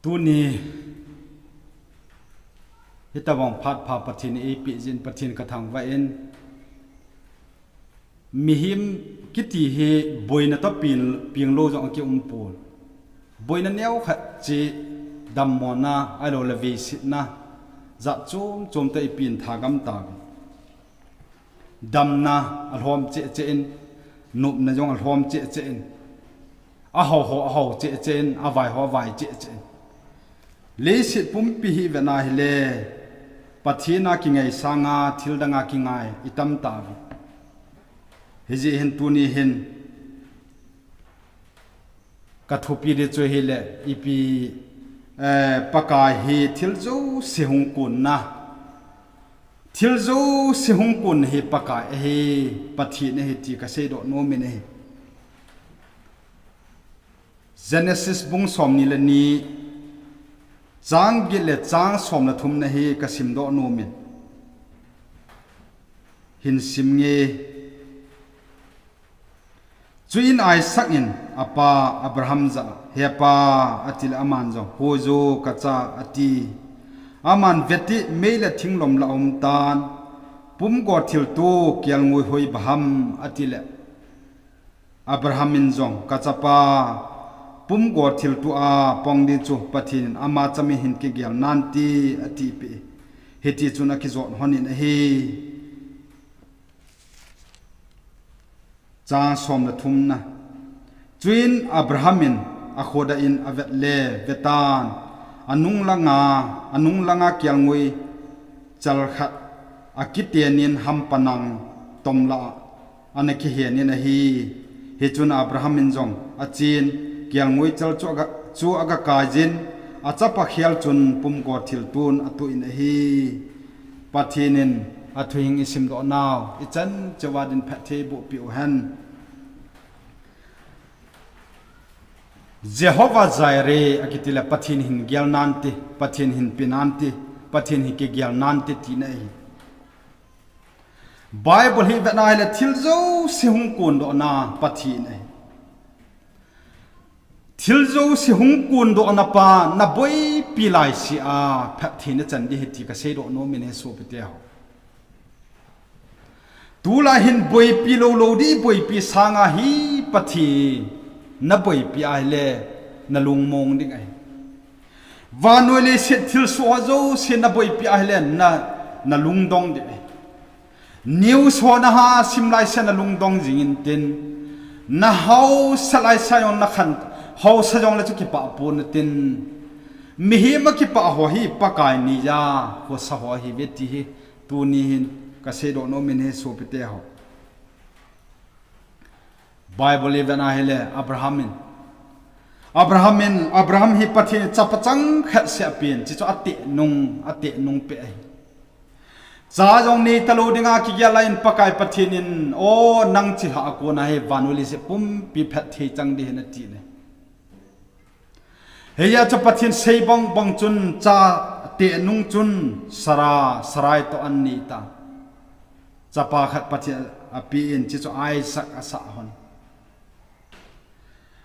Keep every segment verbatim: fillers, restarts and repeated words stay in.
Tuni, hitabang phat pha Pathen in eipeh jeh in Pathen kathangvah in, mihem kiti hi boina toh peng, peng lou jong akium pon. Boina neokhat cheh, dammona, ahilouleh veisetna, jat chom chom toh eipeh in thagam tauve. Damna alhom cheh cheh in, nopna jong alhom cheh cheh in, ahao ho ahao cheh cheh in, avai ho avai cheh cheh in. Leiset pumpi hi vena hile, Pathen a kingai sanga thil danga kingai itam tauve. Hijeh hin tuni hin, kathupi ding chu ahile, ipi, eh, Pakai hi thil jouse hung konna. Thil jouse hung konna hi Pakai ahi, Pathen ahi ti kaseidoh nomin ahi. Genesis bung somni le ni, chang get le chang som le thumna hi kasimdoh nomin. Hin sim nge. Chuin Isaac in apa Abraham jah a, He pa, atile aman jong, Hoi jo kacha, ati. Aman, Veteh, mei le thinglom la aumtan, pumgo thilto kelngoi hoi baham, atile Abraham in jong, Kachapa, pumgo thilto a pang ding chu Pathen in ama chamin hin kigel nante, atipeh. Hitichun akijot lhonin ahi. Chang som le thumna. Chuin Abraham in akhodah in avet le, vetan, anung langa, anung langa kelngoi chal khat akitenin hampanang tom lah a ana kihenin ahi. Hichun Abraham in jong achen, kelngoi chal chu aga, chu aga kaijin, achapa khel chun pumgo thilton atoh in ahi. Pathen in athuhing isimdoh nau, ichan cheh uva din phatthei eiboh peh uhen. Jehovah Jireh akitile Pathen hin gel nante, Pathen hin pe nante, Pathen hin kigel nante tina ahi. Bible hi vetna hile thil jouse hung kondohna Pathen ahi. Thil jouse hung kondohna pa naboipi laise a phatthei nachan ding ahi ti kaseidoh nomin ahi sopite ho. Tulai hin boipi lou lou ding, boipi sanga hi Pathen naboipi ahile nalungmong ding ahi. Vannoi leiset thilsoh ho jouse naboipi ahile na, nalungdong ding ahi. News ho naha sim laise nalungdong jing intin, nahaosa laise jong nakhan, haosa jongle chu kipah pon tin, mihem a kipah ho hi Pakai neiya khosa ho ahiuve ti hi tuni hin kaseidoh nomin ahi sopite ho. Bible ivet ahile Abraham in, Abraham in, Abraham hi Pathen in chapa changkhat seh apen, chuchu ateh nung, ateh nung peh ahi. Cha jong neitalou dinga kigel in Pakai Pathen in, O, nang chilhah a kona hi vannoi leiset pumpi phatthei chang ding ahi nati ne. Hijeh chun Pathen sei bang bang chun cha teh nung chun Sarah, Sarai toh anei tan. Chapa khat Pathen in apen, chuchu Isaac asah hon.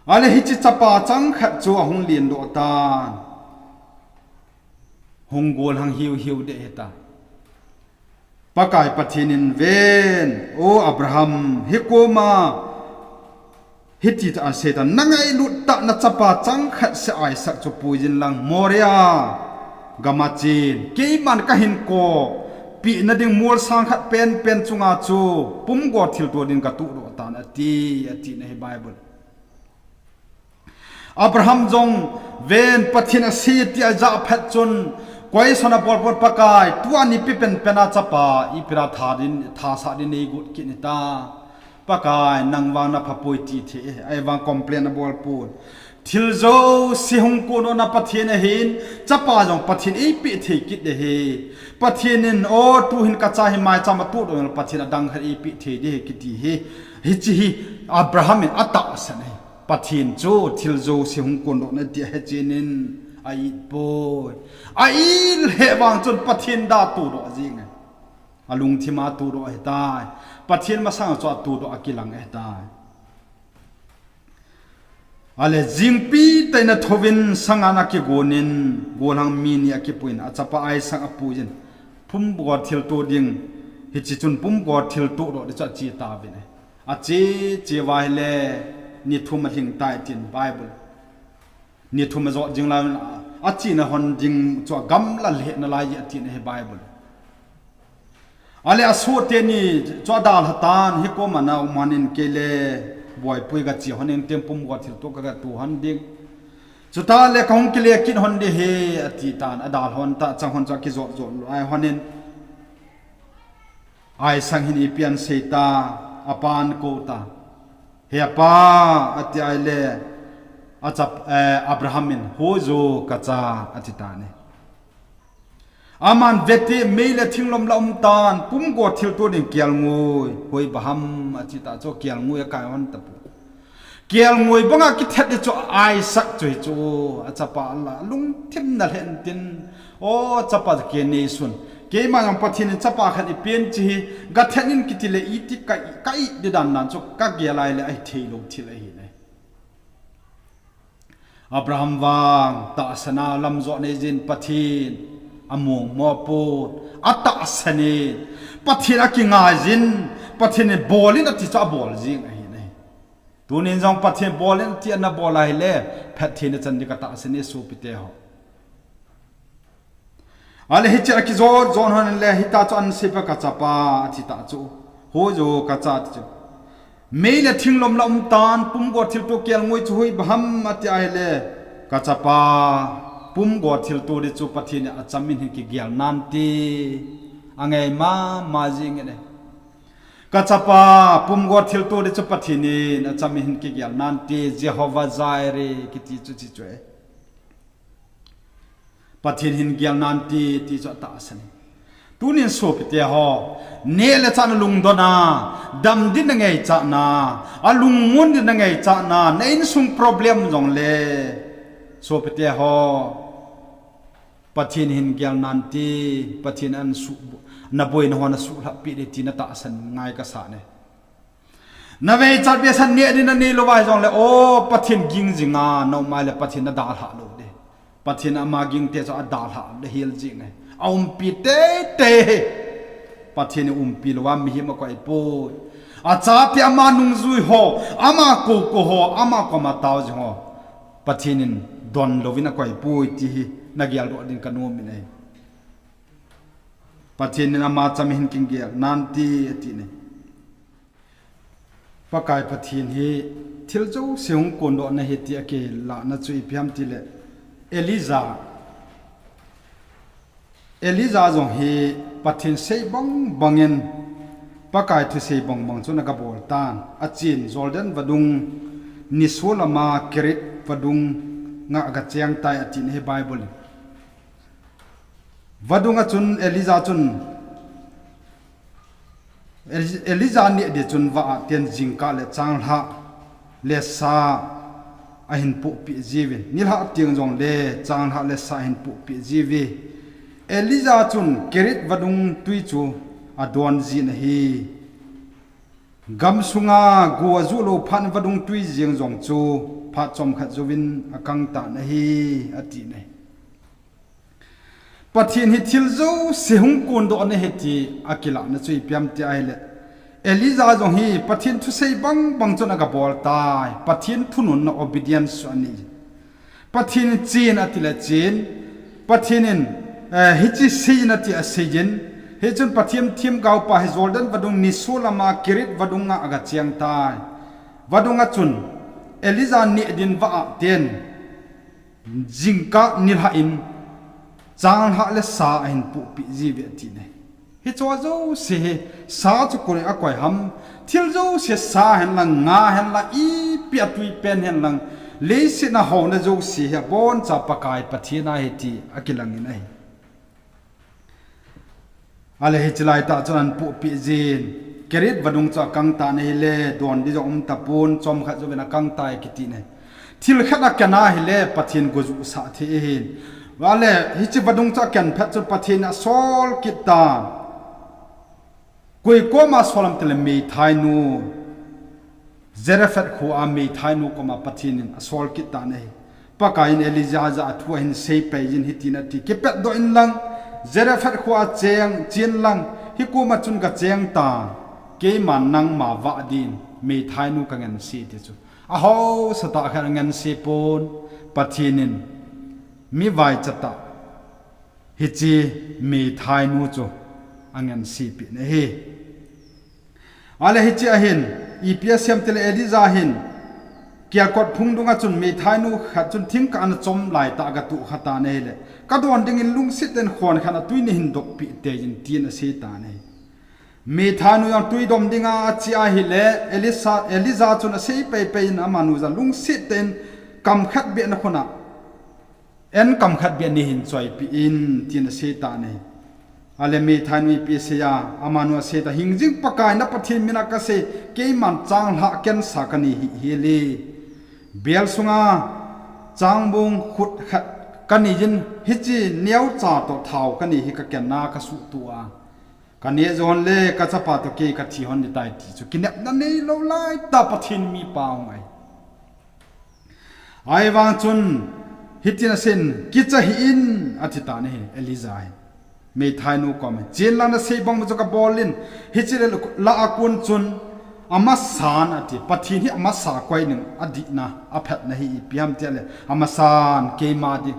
Ahile hiche chapa changkhat chu ahung lendoh tan. Hung golhang hiu hiu ding ahitai. Pakai Pathen in ven, O Abraham, hikoma, hiti tah asei tan, nangailut tah nachapa changkhat seh Isaac chu puijin lang Moriah gama chen, keiman kahin kou peh nading molsang khat penpen chunga chu pumgo thilto din katuhdoh tan ati, ati na ahi Bible. Abraham jong ven Pathen asei ti ajah phat chun, koison abol pon Pakai, tua nipi penpen a chapa, ipi dia tha din, thasah din neigot kit nai ta. Pakai, nang vang naphapoi ti thei, ahivang complain abol pon. Thil jouse hung kondohna Pathen ahin, chapa jong Pathen eipeh thei kit ding ahi. Pathen in, O, tuhin kacha hi maicham a tuhdoh in Pathen adang khat eipeh thei ding ahi kiti hi. Hiche hi Abraham in atahsan ahi. Pathen chu thil jouse hung kondohna ti ahe chen in a-it poi. A-it lheh vang chun Pathen dia tuhdoh jing ahi. Alungthim a tuhdoh ahitai. Pathen masang chu atuhdoh akilang ahitai. Ahile jingpi Taina thouvin sanga ana kigonin, golhang mi ni akipuiyin, achapa Isaac apuiyin, pumgo thilto ding, hiche chun pumgo thilto doh ding chu ache tauvin ahi. Ache, che uva ahile, ni thum alhing tai tin Bible. Ni thum ajot jing lai, achena hon ding chu agamla lheh nalai atin ahi Bible. Ale asoh teni chu adalha tan, hikoma naum hon in kei le boipui gache hon in tin pumgo thilto kagatu hon ding. Chuteng le kahung kile kit hon ding ahi ati tan, adalha hon tah chang hon chu akijot jot lai hon in. Isaac hin ipi asei ta, apan akou ta. He apa, ati ahile, achap, eh, Abraham in, hoi jo kacha, ati tan ahi. Aman vete mei le thinglom la um tan, pumgo thilto ding kelngoi, hoi ba ham, ati ta chu kelngoi akai hon tapoi. Kelngoi banga kithet ding chu Isaac chu hichu, achapa la, lungthim na lhen tin, o chapa kei neisun. Keima jong Pathen in chapa khat eipen chu hi, gathet in kiti le iti ka, ka it ding dan dan chu kagel lai le ahi thei lou thil ahi ne. Abraham vang tahsan a lamjot neijin Pathen among mo pon, atahsan in, Pathen akingai jin, Pathen in bol in ati chu abol jing ahi ne. Tunin jong Pathen bol in ati anabol ahile, phatthei na chan ding katahsan e sopite ho. Ale hiche akijot jot hon le, hita chu asei pa kachapa, ati ta chu. Hoi jo kacha ati chu. Mei le thinglom la um tan, pumgo thilto kelngoi chu hoi ba ham ati ahile, kachapa, pumgo thilto ding chu Pathen in acham in hin kigel nante. Angai mama jing e ne. Kachapa, pumgo thilto ding chu Pathen in acham in hin kigel nante, Jehovah Jireh, kiti chu hichu e. Pathen hin gel nante, ti chu atahsan e. Tunin sopite ho, neh le chah na lungdon a, dam ding na ngaichat na, alungmon ding na ngaichat na, na insung problem jong le. Sopite ho, Pathen hin gel nante, Pathen in asuh, na boina ho asuhlhap peh ding ti na tahsan ngai kasa ne. Na veichat behseh neh ding na nei lou va hijong le, o, Pathen ging jing a, na um a le Pathen na dalha lou ding. Pathen ama ging te chu adalha le hel jing e. Aumpi teitei. Pathen in umpi lou va mihem akoi poi. Achate ama nungjui ho, ama koukou ho, ama koma tao jing ho. Pathen in don louvin akoi poi ti hi na geldoh ding kanom in ahi. Pathen in ama cham in hin kigel nante ati ne. Pakai Pathen hi thil jouse hung kondohna ahi ti akilahna chu ipi ham tile Elijah. Elijah jong hi Pathen sei bang bangin Pakai thusei bang bang chun aga bol tan. Achen Jordan vadung nisolam a Kerit vadung nga aga cheng tai ati ne hi Bible in. Vadung a chun Elijah chun, Eli-, Elijah neh ding chun vah a ten jingkah le changlhah le sa ahin pohpeh jiuvin. Nilhah teng jong le changlhah le sa ahin pohpeh jiuve. Elijah chun Kerit vadung tui chu adon jin ahi. Gamsunga go ajuh lou phat vadung tui jeng jong chu phat chomkhat jouvin akang tan ahi, ati ne. Pathen hi thil jouse hung kondohna ahi ti akilahna chu ipi ham ti ahile, Elijah jong hi Pathen thusei bang bang chun aga bol tai, Pathen thununna obedience chu anei. Pathen in chen ati le chen, Pathen in, eh, hiche seiyin ati aseiyin, hichun Pathen themgaopa hi Jordan vadung nisolam a Kerit vadung a aga cheng tai. Vadung a chun Elijah neh din vah a ten, jingkah nilhah in, changlhah le sa ahin pohpeh jiuve ati ne. Hiche jouse hi sa chu koi a koi ham, thil jouse sa hen lang, nga hen lang, ipi a tui pen hen lang, leiset a houna jouse hi aboncha Pakai Pathen a ahi ti akilang in ahi. Ale hiche lai tah chun ahin pohpeh jin, Kerit vadung chu akang tan ahile, don ding jong um tapon, chomkhat jouvin akang tai kiti ne. Thil khat aken ahile, Pathen gojuh sah thei ahin. Ale hiche vadung chu aken phat chun Pathen in asol kit tan. Koi koma asol ham tile meithainu, Zarephath khoa meithainu koma Pathen in asol kit tan ahi. Pakaiyin Elijah jah a thu ahin seipeh jin hitin ati, kipetdoh inlang, Zarephath khoa cheng, chen lang, hikoma chun gacheng tan, keiman nangma vah din, meithainu kangense ti chu. Ahaosa tah khat angense pon, Pathen in, mi vaicha tah, hiche meithainu chu angense peh in ahi. Ale hiche ahin, ipi asei em tile Elijah hin, kiakot phung dunga chun meithainu khat chun thingkah ana chom laitah agatoh kha tan ahile, kadon dingin lungset tah in khon khat a tui neihin doppeh teijin tin asei tan ahi. Meithainu jong tui dom dinga ache ahile, Elisha, Elijah chun asei peipei in amanu jah lungset tah in kam khat beh na khun a, en kam khat beh neihin choipeh in, tin asei tan ahi. Ale meithainu ipi asei a, amanu asei tan, hingjing Pakai na Pathen mina kasei, keiman changlhah kensa kanei hih hel e. Bel sunga changbong khut khat kanei jin, hiche neocha toh thao kanei hi kaken a kasuhtoh a, kaneh jou hon le kachapa toh kei kathi hon ding tai ti chu kinepna neilou laitah Pathen mipa ahung ahi. Ahivang chun, hitin asei in, kicha hih in, ati tan ahi, Elijah hin. Meithainu koma, chen lang nasei bang chu kabol in, hiche le lah a kon chun, amasan ati, Pathen hi amasa koi ning, adihna, aphatna hi ipi ham tile, amasan, keima ding.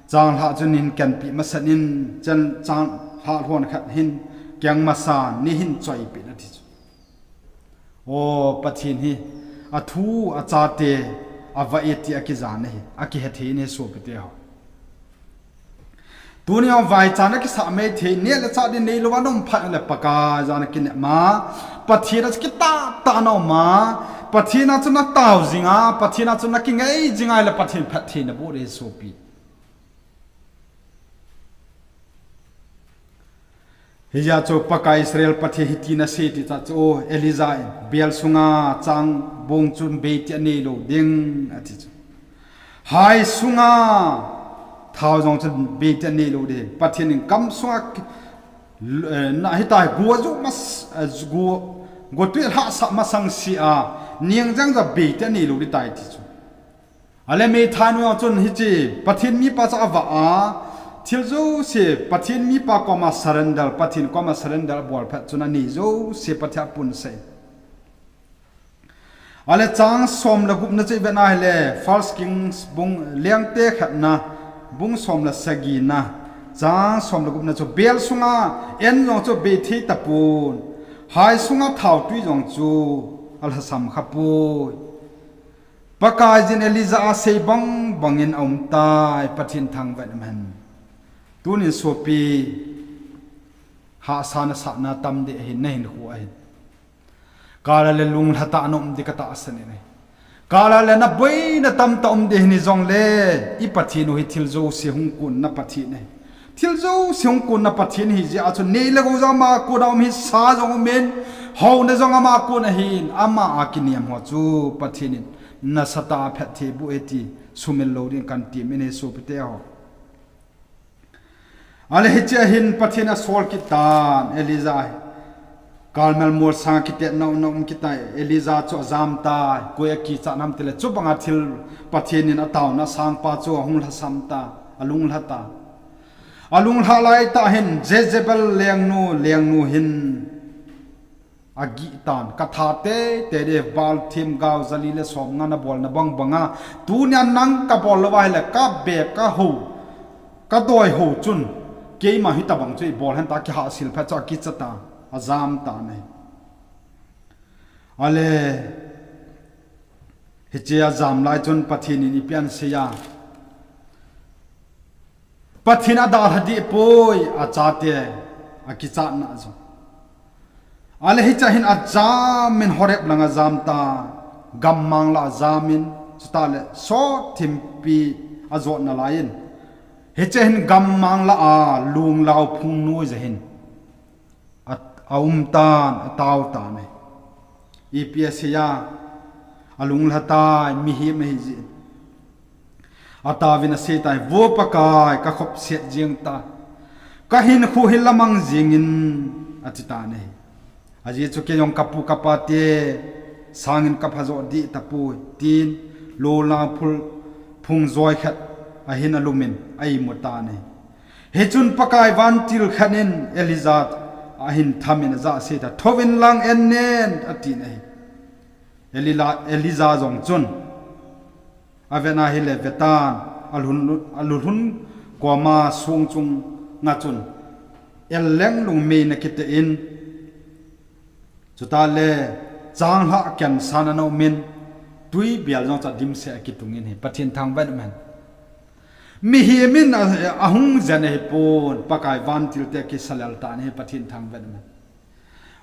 Changlhah chu neihin kenpeh masat in, chen changlhah lhon khat hin, keng masan, neihin choipeh in ati chu. O, Pathen hi, athu, achate, avah e ti akijan ahi, akihe thei in ahi sopite ho. Tuni a vaicha na kisah maithei, neh le chah ding neilou a na um phat le Pakai jah a na kinep ma, Pathen a chu kitah tah a na um ma, Pathen a chu na tao jing a, Pathen a chu na kingei jing a le Pathen phatthei na boh ding ahi sopi. Hijeh chun Pakai Israel Pathen hitin asei ti chu, o Elijah in, bel sunga changbong chun beiti anei lou ding, ati chu. Hai sunga thao jong chun beiti anei lou ding. Pathen in gam sunga ki-, eh, na hitia hi go ju mas, eh, go, go tui lhahsah masang sea, neng jeng jong beiti anei lou ding tai ti chu. Ale meithai nu jong chun hiche, Pathen mipa chu avah a, thil jouse, Pathen mipa koma surrender, Pathen koma surrender abol phat chun anei jouse Pathen apunsah in. Ale chang som le gupna chu ivet na hile, First Kings bung, Lengte khatna, bung som le sagina, chang som le gupna chu bel sunga en jong chu bei thei tapon, hai sunga thao tui jong chu alhasam khapoi. Pakaiyin Elijah asei bang bangin aum tai, Pathen thangvah in um hen. Tunin sopi, hahsatna, satna tam ding ahin, nahinkho ahin. Kala le lunglha tah a na um ding katahsan in ahi. Kala le naboina tamtah um ding ahi jongle, i Pathen u hi thil jouse hung konna Pathen ahi. Thil jouse hung konna Pathen ahi jeh a chu, nei le gou jong ama kona um ahin, sa jong um in, houna jong ama kona ahin, ama a kinem ho chu Pathen in nasatah a phatthei boh e ti sumil lou ding kan temin ahi sopite ho. Ale hiche a hin Pathen asol kit tan, Elijah hi. Carmel molsang a kitetna a um kit tai, Elijah chu ajam tai, koi akichat ham tile, chubanga thil Pathen in ataona sangpa chu ahung lhasam ta, alunglha ta. Alunglhah laitah hin Jezebel lengnu, lengnu hin agih tan, katha teitei ding, Baal themgao jali le somnga nabolna bang banga, tunia nang kabol lou ahile, kabep, kahou, kadoi hou chun, keima hitobang chu ibol hen tia kihahsel phat chun akicha ta, ajam tan ahi. Ale, hiche ajam lai chun Pathen in ipi asei a, Pathen adalha deh poi, achate akichatna jong. Ale hiche a hin ajam in Horeb langa ajam ta, gammang lah a ajam in, chutah le sot thimpi ajot nalai in, hiche a hin gammang lah a lunglhah phung noi jeh hin a, aum tan, atao tan ahi. Ipi asei a, alunglha tai, mihem ahi jeh in. Ataovin asei tai, Vo Pakai, kakhop set jeng tai. Kahinkho hi lamang jeng in, ati tan ahi. Ajeh chu kei jong kapu kapa te sangin kaphajo deh tapoi, tin, lunglhah phung phung joi khat ahin alumin a imu tan ahi. Hichun Pakai vantil khat in Elijah ahin thamin ajah seitan, "Thouvin lang en nen," atin ahi. Elila-, Elijah jong chun avet ahile vetan, alhun, alhun koma song chunga chun el lenglung mei ana kitah in, chutah le changlhah keng san ana umin, tuibial jong chu adimset a akitungin ahi. Pathen thangvah in um hen. Mihem in a, ahung jen ahipon, Pakai vantil te akisalel tan ahi, Pathen thangvah in um hen.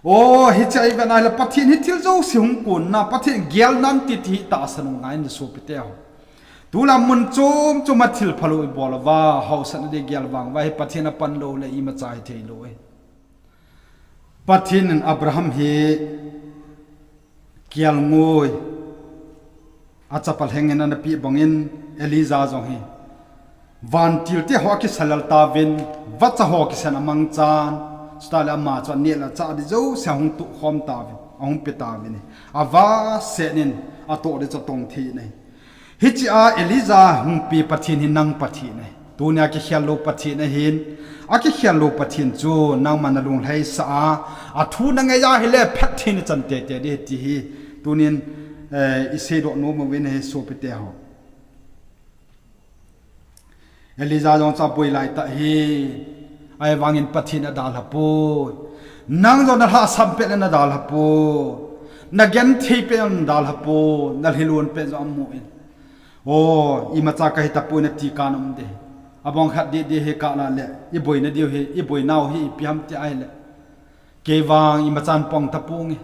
O, hiche a ivet ahile Pathen hi thil jouse hung konna, Pathen gelna titi hi tahsan u ngai in sopi teho. Tulai mun chom chom a thil phalou ibol uva, hausatna ding gel vang uva, hi Pathen apan lou le imacha hithei lou e. Pathen in Abraham hi kelngoi a chapa lhengin ana peh bangin Elijah jong hi vantil te ho akisalel tauvin, vacha ho kisen amangchan, chutah le ama chu aneh le achah ding jouse ahung tohkhom tauvin, ahung pe tauvin ahi. Avahset in atoh ding chu atong thei in ahi. Hiche a Elijah hung pe Pathen hi nang Pathen ahi. Tunia kikhel lou Pathen ahin, akikhel lou Pathen chu nangman nalunglhaisah a, athu nangai ahile phatthei nachan teitei ding ahi ti hi tunin, eh, iseidoh nom uvin ahi sopi teho. Elijah jong chu aboi laitah hi, ahivangin Pathen in adalhapoi. Nang jong nalhahsam pet le nadalhapoi. Nagenthei pet jong nadalhapoi. Nalhilon pet jong amun. O, imacha kahitapoi nati kana um ding. Abang khat didi hi kala le, iboina diu hi, iboinau hi ipi ham ti ahile, kei vang imachan pang taponge.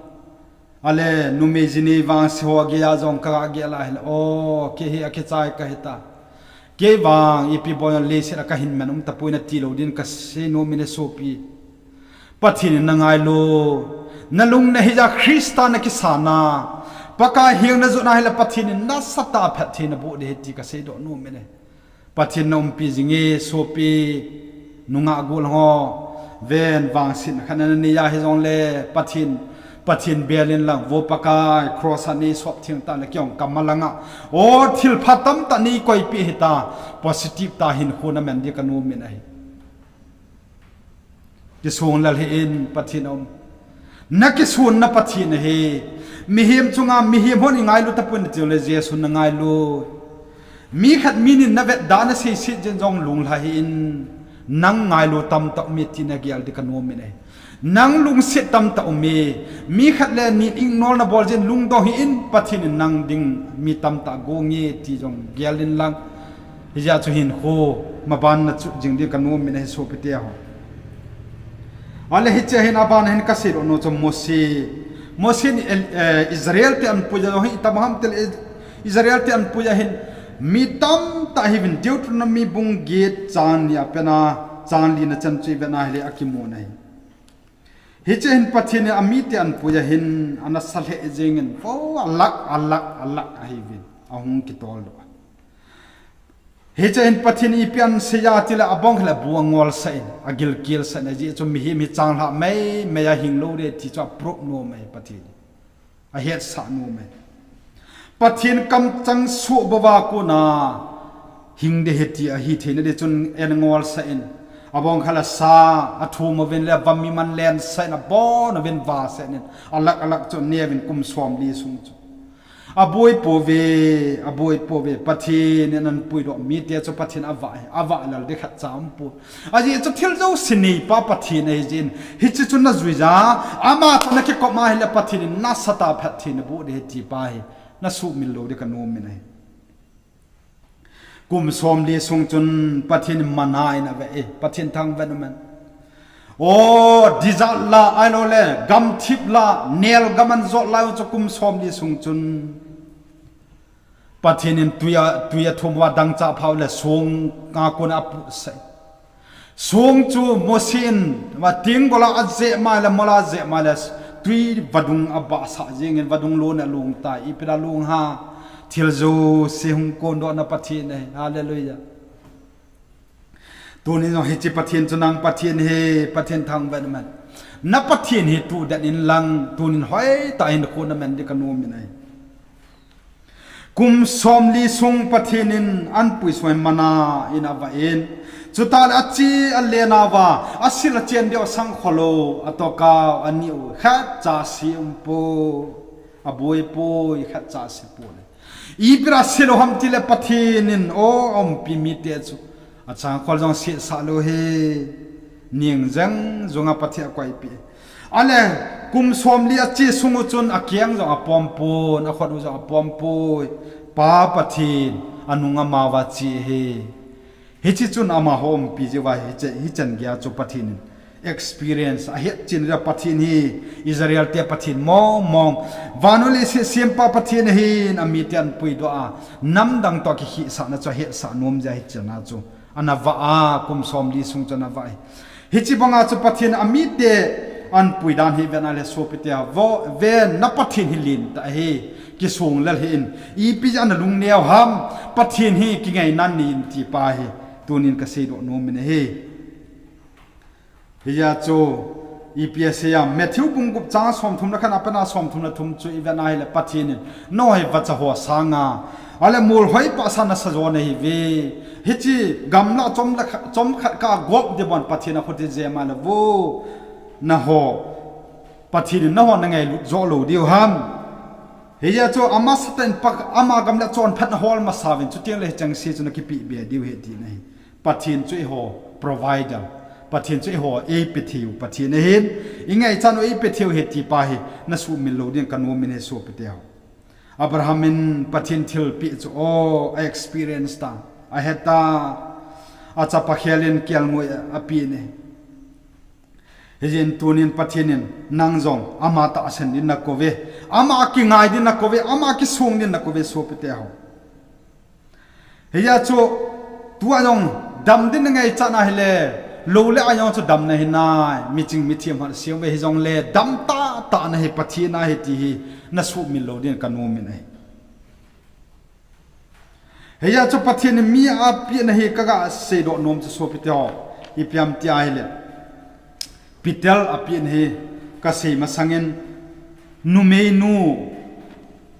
Ale, numei jini vangse ho geiya jong kagah gel ahile, o, kei hi akichai kahita. Kei vang ipi bol jong leiset a kahin man um tapoi nati lou din kasei nom in ahi sopi. Pathen in nangailu, nalung nahi jeh a Christa nakisan a, Pakai henga najot ahile Pathen in nasatah a phatthei naboh ding ahi ti kaseidoh nom in ahi. Pathen naumpi jinge sopi, nungah gol ho, ven vangsetna khat nanei a hijongle, Pathen, Pathen bel in lang, vo Pakai, cross a neisop theng tan le kei jong kama langa, o, thilpha tamtah neikoipeh hita, positive tah hinkho naman ding kanom in ahi. Kisonglel hih in, Pathen aum. Nakisonna Pathen ahi. Mihem chunga, mihem hon ingailu tapon nati jongle Jesu nangailu. Mi khat mi ni in navetda naseiset jeng jong lunglha hih in, nang ngailu tamtah um e ti nagel ding kanom in ahi. Nang lungset tamtah um e, mi khat le ni in ignore nabol jeh in lungdong hih in, Pathen in nang ding mi tamtah agonge ti jong gel in lang. Hijeh chun hinkho maban nachut jing ding kanom in ahi sopi teho. Ale hiche hin aban hin kaseidoh nom chu Mose. Mose in, eh, Israel te anpuija hi itobang ham tile Israel te anpuija hin mi tamtah hiuvin Deuteronomy bung get chang ni a pat a chang li na chan chu ivet ahile akimun ahi. Hiche hin Pathen in amite anpuija hin ana sa lheh jengin, o, alak, alak, alak ahiuvin, ahung kitoldoh. Hiche hin Pathen in ipi asei em tile abang khat le bu angolsah in, agilkisah in, ajeh chu mihem hi changlhah maimai a hing lou ding ti chu a prove nom ahi Pathen in. Ahetsah nom e. Pathen kamchang soh bou a kona hing ding ahi ti ahi theina ding chun angolsah in, abang khat le sa athum uvin le vannoi man lensah in, abon uvin vahsah in, alak alak chu aneuvin kum somli sung chu. Aboi pouve, aboi pouve, Pathen in apuidoh mite chu Pathen avah e, avah lel ding khatcha aumpoi. Ajeh chu thil jouse neipa Pathen ahi jeh in, hiche chu najui jeh a, ama toh nakikop ahile Pathen in nasatah a phatthei naboh ding ahi ti pa hi, nasuhmil lou ding kanom in ahi. Kum somli sung chun Pathen in manna in avah e, Pathen thangvah in um hen. O, desert lah, ahilouleh gamthip lah, nelgam anjot lai u chu kum somli sung chun Pathen in tui a, tui athum uva dangchah pha le song a kona aputsah e. Song chu Mose in, ama tenggol a ajeh ma le, mol a ajeh ma le, tui vadung abahsah jengin vadung lon a along tai, ipi a long ham, thil jouse hung kondohna Pathen ahi, hallelujah. Tuni jong hiche Pathen chu nang Pathen ahi, Pathen thangvah in um hen. Na Pathen hi tudet in lang, tunin hoitah in hinkho naman ding kanom in ahi. Kum somli sung Pathen in ahin puisuh mana in avah in. Chuteng le achi alen uva, asil achen diu asang kholou, atoh kau, aneo, khatcha si umpoi, aboi poi, khatcha si poi. Ipi dinga silou ham tile Pathen in o aumpi mite chu. Achang khol jong setsah lou hi. Ning jeng jonga Pathen akoipeh. Ale kum somli achi sung u chun akeng jong apom pon, akhut u jong apom poi. Pa Pathen anung amauva che hi. Hiche chun amaho umpi jiuva hiche, hichan geiya chu Pathen in experience ahet chen le Pathen hi Israel te Pathen mong mong. Vannoi leiset sempa Pathen ahin amite ahin puidoh a, namdang toh kikhisahna chu ahetsah nom jeh a hichan a chu ana vah a, kum somli sung chu ana vah hi. Hiche banga chu Pathen amite ahin pui dan hi ven a le sopite ho, ven na Pathen hi lentah ahi, kisong lel hih in, ipi jeh a nalung neo ham, Pathen hi kingaina nei in ti pa hi tunin kaseidoh nom in ahi. Hijeh chun ipi asei ham, Matthew bung gup chang somthum le khat a pat a somthum le thum chu iven a hile Pathen in, nangho hi vacha ho sanga, ale mol hoi pahsa nasa jo nahiuve. Hiche gamlah chom le khat, chom khat kah a gop ding bon Pathen akhut hi jem a le vo. Nangho, Pathen in nangho nangailut jo lou diu ham. Hijeh chun ama Satan pa, ama gamlah chonphat nahol masa uvin, chuteng le hicheng se chu nakipe be diu ahi tina ahi. Pathen chu eiho provider. Pathen chu eiho eipe theiu Pathen ahin. Ingaichat u eipe theiu ahi ti pa hi nasuhmil lou ding kanom in ahi sopite ho. Abraham in Pathen thilpeh chu o a experience ta, ahet ta, achapa khel in kelngoi apeh in ahi. Hijeh in tunin Pathen in nang jong ama tahsan din nakou ve, ama kingai din nakou ve, ama kisong din nakou ve sopite ho. Hijeh chun tua jong dam din nangaichat na hile, lou le a jong chu dam nahi nai, miching mithem hat seuve hijongle dam tahtah nahi Pathen ahi ti hi nasuhmil lou din kanom in ahi. Hijeh chun Pathen in mi apehna hi kaga seidoh nom chu sopite ho, ipi ham tia hile, Peter apehna hi kasei masangin, numeinu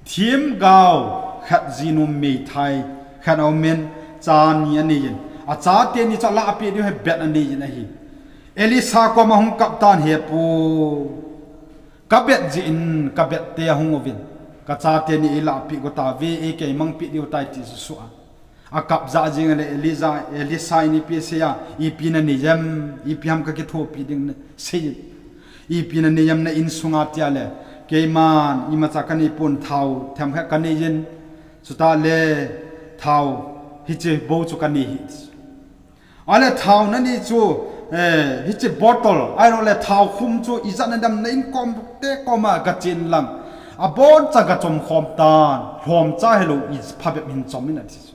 themgao khat jinu meithai khat aumin, cha ni aneiyin, acha teni chu alah peh diu hi bet aneiyin ahi. Elisha koma hung kap tan, He pu, kabet jeh in kabet te ahung uvin, kacha teni eilah peh got tauve, eikei mang peh diu tai ti suhsuh a, akap jah jeng le Elijah, Elisha in ipi asei a, ipi nanei em, ipi ham kakithopi ding nasei, ipi nanei em na insunga tia le, keiman imacha kanei pon, thao themkhat kaneiyin, chuteng le thao hiche bou chu kanei hi. Ale thao nanei chu, eh, hiche bottle, ahilou le thao khum chu ijat nadam na inkom te koma gachen lang, aboncha gachom khom tan, lhomcha hilou iphabep hin chom in ati chu.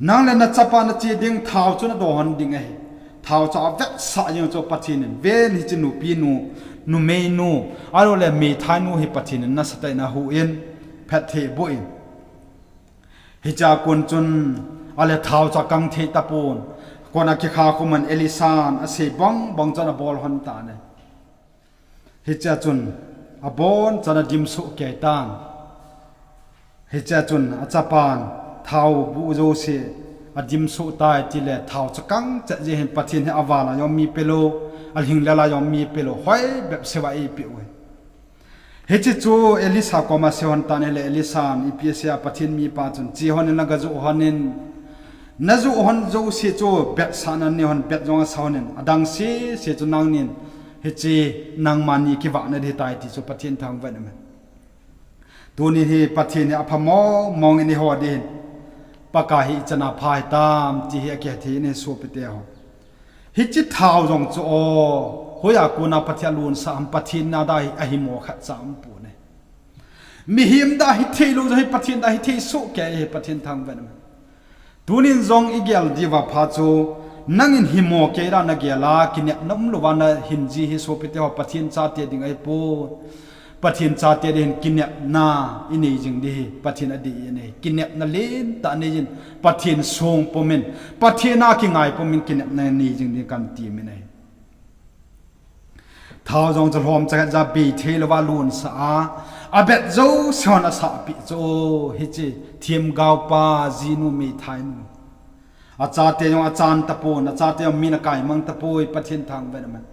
Nang le nachapa nache ding thao chu nadoh hon ding ahi. Thao chu avetsah jeng chu Pathen in, ven hiche nupinu, numeinu, ahilou le meithainu hi Pathen in nasatah in ahuh in, phatthei aboh in. Hichea kon chun, ale thao chu akang thei tapon. Kona kikha khum in Elisan asei bang bang chun abol hon tan ahi. Hichea chun abon chan adimsoh kei tan. Hichea chun achapan thao bu jouse adimsoh tai tile thao chu kang chet jeh hin Pathen hi aval a jong mi pelou, alhinglel a jong mi pelou, hoi bep seuva eipeh u ahi. Hiche chu Elisa koma asei hon tan ahile, Elisan ipi asei a, Pathen mipa chun, che hon in, naga joh hon in, najoh hon jouse chu betsahna nei hon, bet jong asa hon in, adang sese chu nangnin hiche nangmani kivahna ding ahitai ti chu Pathen thangvah in amen. Tuni hi Pathen hi apha mong mong in eiho ding hin, Pakai hi ichan a pha hitam ti hi akihe thei in ahi sopite ho. Hiche thao jong chu o, hoiya kona Pathen alonsah ham, Pathen na dia hi ahimo khatcha aumpon ahi. Mihem dia hithei lou jong hi Pathen dia hithei soh kei ahi, Pathen thangvah in amen. Tunin jong igel diuva pha chu, nangin himo kei dia nagel a, kinepna umlouva nahin ji hi sopite ho, Pathen chate ding ahipon. Pathen chate ding hin kinepna inei jing ding hi Pathen adei in ahi. Kinepna lentah nei jin, Pathen song pumin, Pathen a kingai pumin kinepna nei jing ding kan temin ahi. Thao jong chu lhomcha khat ja bei thei louva lonsah a, Abet jouse hon asahpeh chu, hiche themgaopa jinu meithainu. Achate jong achan tapon, achate jong min akaimang tapoi, Pathen thangvah in aman.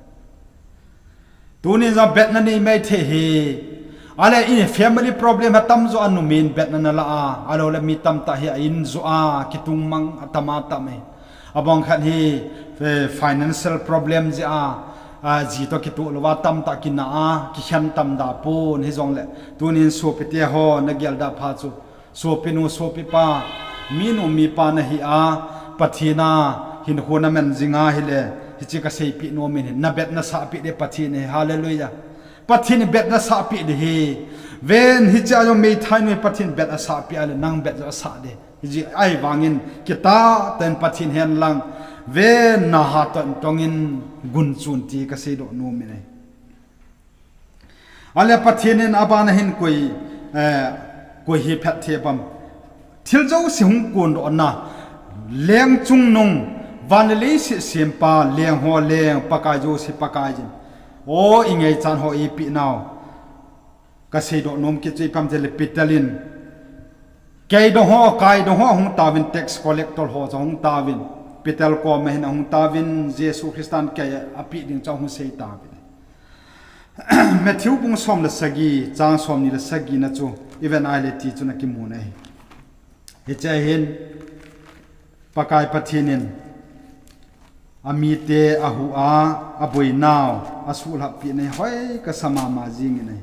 Tunin jong betna nei maithei hi. Ahile in family problem ha tamjo a numin betna nala a, ahilou le mi tamtah hi a in jo a, kitung mang atam atam e. Abang khat hi, eh, financial problem jeh a, a, ji toh kitoh louva tamtah kina a, kikhen tam da pon hijongle. Tunin sopite ho nagel da pha chu. Sopinu, sopipa, minu, mipa nahi a, Pathen a hinkho naman jing ahile, hiche kaseipeh nom in, nabet nasahpeh ding Pathen ahi, hallelujah. Pathen in bet nasahpeh ding ahi. Ven, hiche a jong meithainu hi Pathen bet asahpeh ahile, nang bet jong asah ding. Hijeh ahivangin, kitah tah in Pathen hen lang, ven, naha toh tong in gunchun ti kaseidoh nom in ahi. Ahile Pathen in abana hin koi, eh, koi hi phatthei ham. Thil jouse hung kondohna, leng chungnung, van le leiset sempa, leng ho leng, Pakai jouse Pakai jin. O, ingaichat ho, ipi nau. Kaseidoh nom kit chu ipi ham itile Peter in. Keidong ho, kaidong ho ahung tauvin, tax collector ho chu ahung tauvin. Peter koma hin ahung tauvin, Jesu Christan kei apeh ding chu ahung sei tauvin. Matthew bung som le sagi, chang somni le sagi na chu, iven ahile ti chu nakimu ahi. Hiche hin, Pakai Pathen in, amite ahu a, aboinau, asuhlhap peh na hi hoi kasa mama jing in ahi.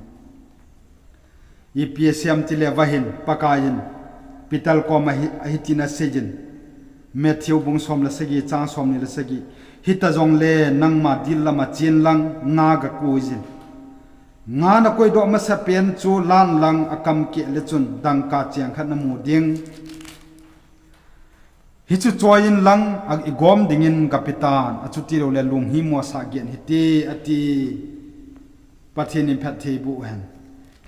Ipi asei em itile vahin, Pakai in, Peter koma hi, hitin asei jin. Matthew bung som le sagi, chang somni le sagi. Hita jongle nangma dil lama chen lang nga gakoi jin. Nga nakoidoh masapen chu lan lang akam keh le chun dangka cheng khat namu ding. Hichu choi in lang a igom dingin gapetan, achuti loule lunghimo sa geh in hiti, ati. Pathen in phatthei boh hen.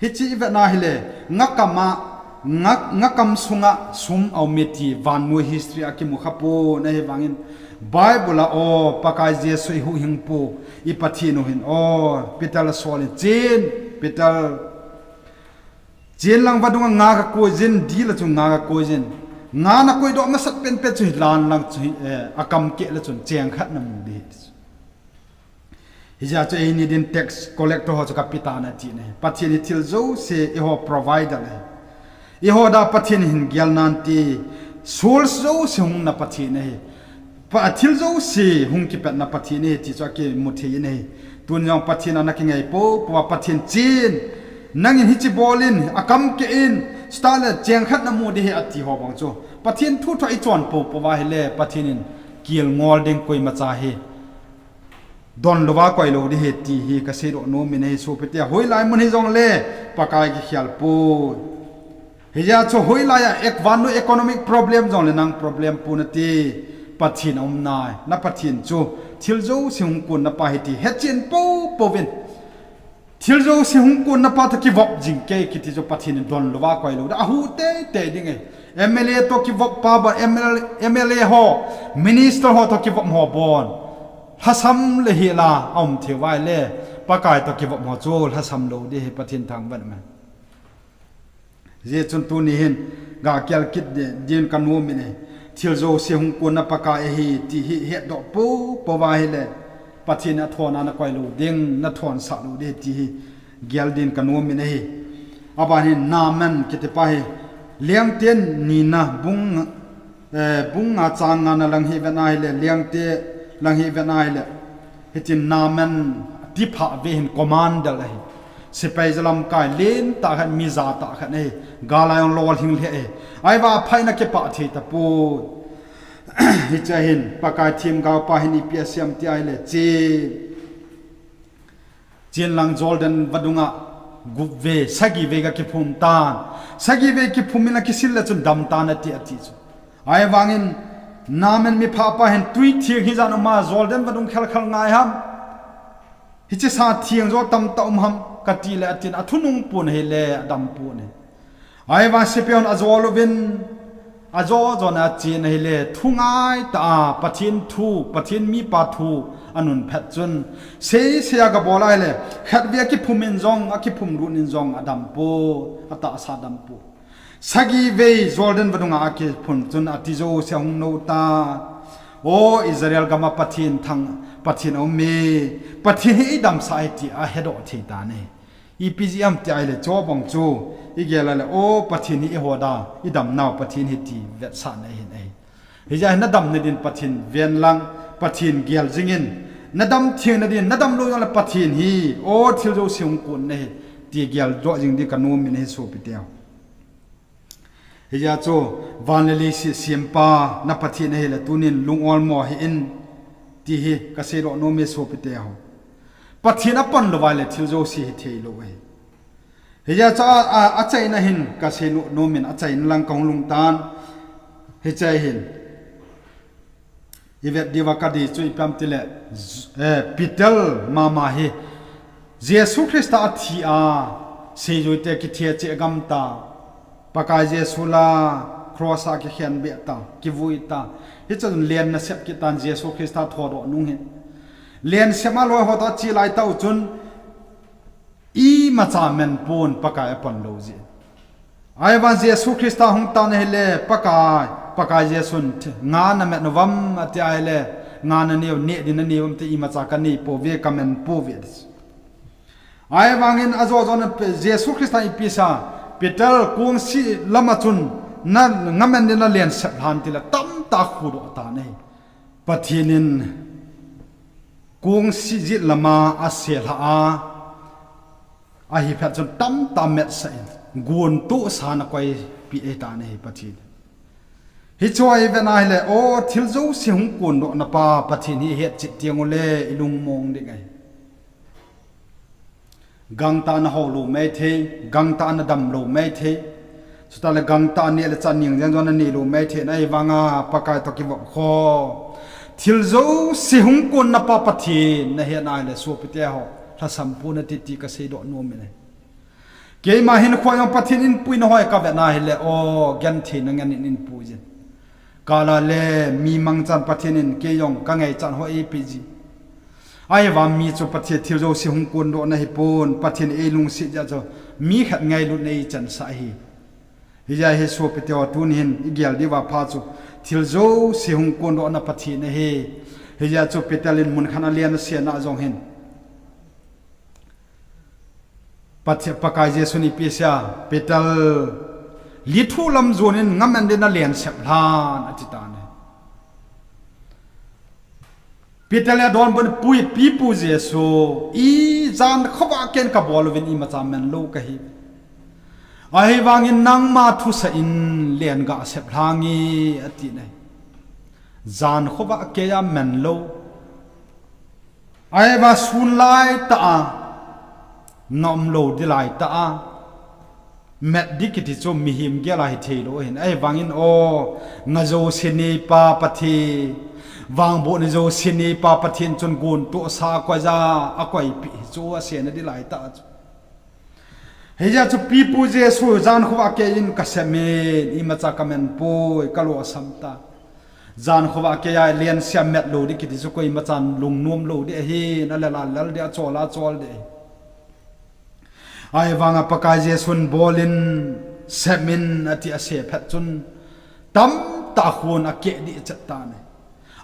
Hiche ivet na hile, nga kama, nga, nga kam sunga sum aume ti vannoi history a kimu khapon ahivangin, Bible a o, Pakai Jesu ihuhhingpu, i Pathen u hin o, Peter la sol in chen, Peter, chen lang vadung a nga gakoi jin, dil a chu nga gakoi jin. Nga nakoidoh masat penpen chu hi lan lang chu hi, eh, akam keh le chun cheng khat namu ding. Hijeh chun eini din tax collector ho chu kapetan ati ahi. Pathen hi thil jouse eiho provider ahi. Eiho dia Pathen hin gel nante, source jouse hungna Pathen ahi. Pa, thil jouse hung kipatna Pathen ahi ti chu akimu thei in ahi. Tun jong Pathen a nakingai popo a Pathen chen. Nangin hiche bol in, akam keh in, style cheng khat namu ding ahi ati ho bang chu. Pathen thu thu a ichon popo uva ahile, Pathen in kel ngol ding koimacha hi don louva koi lou ding ahi ti hi kaseidoh nom in ahi sopite. Hoilai mun hijongle Pakai kikhel poi. Hijeh chun hoilai a ek vannoi economic problem jongle nang problem pon nate, Pathen aum nai. Na Pathen chu thil jouse hung konna pa ahi ti hechen popo uvin. Thil jouse hung konna pa toh kivop jing kei kiti chu Pathen in don louva koi lou ding. Ahu teitei ding ahi. M L A toh kivop pa bon, M L A, M L A ho, minister ho toh kivop ho bon. Lhasam le hila aum thei uva ahile, Pakai toh kivop ho chu lhasam lou ding ahi Pathen thangvah in aman. Hijeh chun tuni hin, gagel kit di-, din kanom in ahi. Thil jouse hung konna Pakai ahi, ti hi hetdoh popo uva ahile, Pathen in athon a nakoi lou ding, nathon sah lou ding ti hi gel din kanom in ahi. Aban hin Naaman kiti pa hi, Lengte nina bung, eh, bung nga chang nga na lang hi vet na ahile, Lengte lang hi vet na ahile. Hitin Naaman tipha ve hin commander ahi. Sepai jalamkai lentah khat, mi ja tah khat ahi. Gal a jong lolhing lheh ahi. Ahivang aphaina kipah thei tapoi. Hiche hin, Pakai themgaopa hin ipi asei em ti ahile, che. Chen lang Jordan vadung a gup ve, sagi ve gakiphum tan. Sagi ve kiphum in akisil le chun dam tan ati, ati chu. Ahivangin, Naaman mipha pa hin tui theng hijat a ama Jordan vadung khelkhel ngai ham. Hiche sa theng jo tamtah um ham, kati le atin, athunung pon ahile, adam pon ahi. Ahivang sepai hon ajol uvin, ajo jo na chin ahile, thu ngai ta a, Pathen thu, Pathen mipa thu anun phet chun, sei sei a kabol ahile, khat ve akiphum in jong, akiphum lut in jong adam poi, atahsa adam poi. Sagi vei Jordan vadung a akiphun chun ati jouse ahung nou ta. O Israel gam a Pathen thang, Pathen aum e, Pathen hi idamsah e ti ahedoh thei tan ahi. Ipi jeh ham ti ahile, chubang chu igel a le, o Pathen hi ihoda, idamnau Pathen hi ti vetsahna ahin ahi. Hijeh hin nadam nadin Pathen ven lang, Pathen gel jingin, nadam theng nadin, nadam lou jongle Pathen hi, o thil jouse hung kon nahi, ti geldoh jing ding kanom in ahi sopite. Hijeh chun, van le leiset sempa na Pathen ahile tunin lung olmo hih in, ti hi kaseidoh nom e sopite ho. Pathen apan lou vai le thil jouse hithei lou ahi. Hijeh chun a, a, achaina hin kaseidoh nom in, achaina lang kahung lhung tan. Hiche hin ivet diuva kadei chu ipi ham tile, eh, Peter mama hi Jesu Christa athi a, seijuite kithi a che gamta, Pakai Jesu la cross a kikhen beh ta, kivui ta. Hichun len nasep kit tan Jesu Christa thodoh nung hin. Len sep a loi ho toh ache lai tah u chun, imacha men pon Pakai apan lou jeh. Ahivang Jesu Christa hung tan ahile, Pakai, Pakai Jesun, nga namet uvam ati ahile, nga nanei u, neh din nanei uvam ti, imacha kanei pouve, kamen pouve. Ahivangin ajo jo na Jesu Christa ipi asei, Peter kongsi lama chun, na, ngamen din nalen sep lhan tile tamtah khudoh tan ahi. Pathen in kongsi jet lama aselha a, ahi phat chun tamtah ametsah in, gontohsa in akoipeh ahitan ahi Pathen. Hichu ivet na ahile, o thil jouse hung kondohna pa Pathen hi ihet chet teng ule ilungmong ding ahi. Gangtah a nahou lou maithei, gangtah a nadam lou maithei. Chuteng le gangtah a neh le chah ning jeng jong nanei lou maithei, ahivanga Pakai toh kivop kho. Thil jouse hung konna pa Pathen nahet na ahile sopite ho, lhasam pon nati ti kaseidoh nom in ahi. Keima hinkho jong Pathen in puina hoi kavet na ahile, o, gentheina ngen in eipui jin. Kala le mi mangchan Pathen in kei jong kangaichat ho eipeh ji. Ahivang mi chu Pathen thil jouse hung kondohna hipon, Pathen eilungset jeh chun mi khat ngailutna eichansah ahi. Hijeh hin sopite ho tuni hin igel diuva pha chu thil jouse hung kondohna Pathen ahi. Hijeh chun Peter in mun khat a alen asena jong hin Pathe-, Pakai Jesun ipi asei, Peter, lithuh lam jon in ngamen din nalen sep lhan ati tan ahi. Peter le adonbut in, Pu, Pipu Jesu, ijan khovah keiyin kabol uvin imacha men lou kahi. Ahivangin nangma thusei in len gasep lhange ati nai. Jan khovah keiya men lou. Ahivang sun lai tah a, na um lou di lai tah a, met di kiti chu mihem gel a hithei lou ahin. Ahivangin o, nga jouse neipa Pathen, vangbohna jouse neipa Pathen chun gontohsa akoija, akoipeh chu asena di lai tah chu. Hijeh chun Pipu Jesu jan khovah keiyin kasep in, imacha kamen poi, kalosam ta. Jan khovah keiya len sep met lou di kiti chu koimachan lungnom lou di ahin, alel a lel di, achol a chol di ahi. Ahivanga Pakai Jesun bol in sep in ati asei phat chun tamtah khun akeh dih chet tan ahi.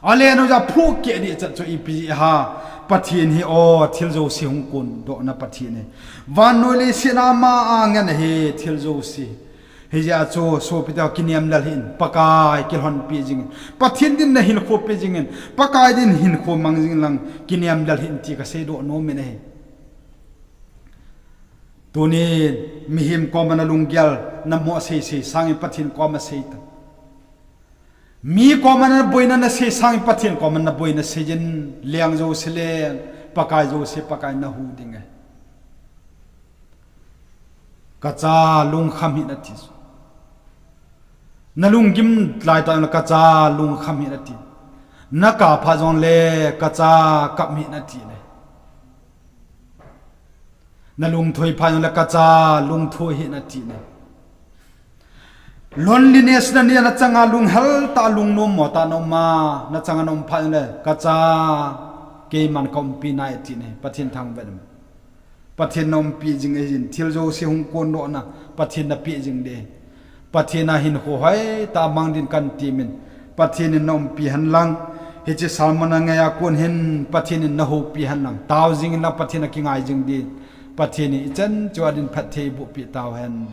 Alen u ja phu keh dih chet chu ipi jeh ham, Pathen hi o thil jouse hung kondohna Pathen ahi. Vannoi leiset a ama angen ahi thil jouse. Hijeh chun sopite ho kinem lel hih in, Pakai kilhonpi jingin, Pathen din nahinkho pe jingin, Pakai din hinkho mang jing lang kinem lel hih in ti kaseidoh nom in ahi. Tunin mihem koma nalunggel, namo seisei sangin Pathen koma sei tan. Mi koma naboina nasei sangin Pathen koma naboina seijin, leng jouse leng, Pakai jouse Pakai nahu ding ahi. Kacha lungkham hih in ati. Nalunggim lai tah in kacha lungkham hih in ati. Nakap phat jongle kacha kap hih in ati nai. Nalungthoi phat jongle kacha lungthoi hih in ati nai. Loneliness na nia nachanga lunghel ta, lungnom mo ta na um a, nachanga na um phat le, ka cha, keiman ka umpi nai ti ne, Pathen thangvah in. Pathen na umpi jing e jin, thil jouse hung kon doh na, Pathen na pe jing de. Pathen a hinkho hoi ta mang din kan ti min. Pathen in na umpi hen lang, hiche sermon a ngai a kon hin Pathen in na houpi hen lang. Tao jing in lang Pathen a kingai jing din. Pathen in i chan chu a din phatthei boh pi tao hen.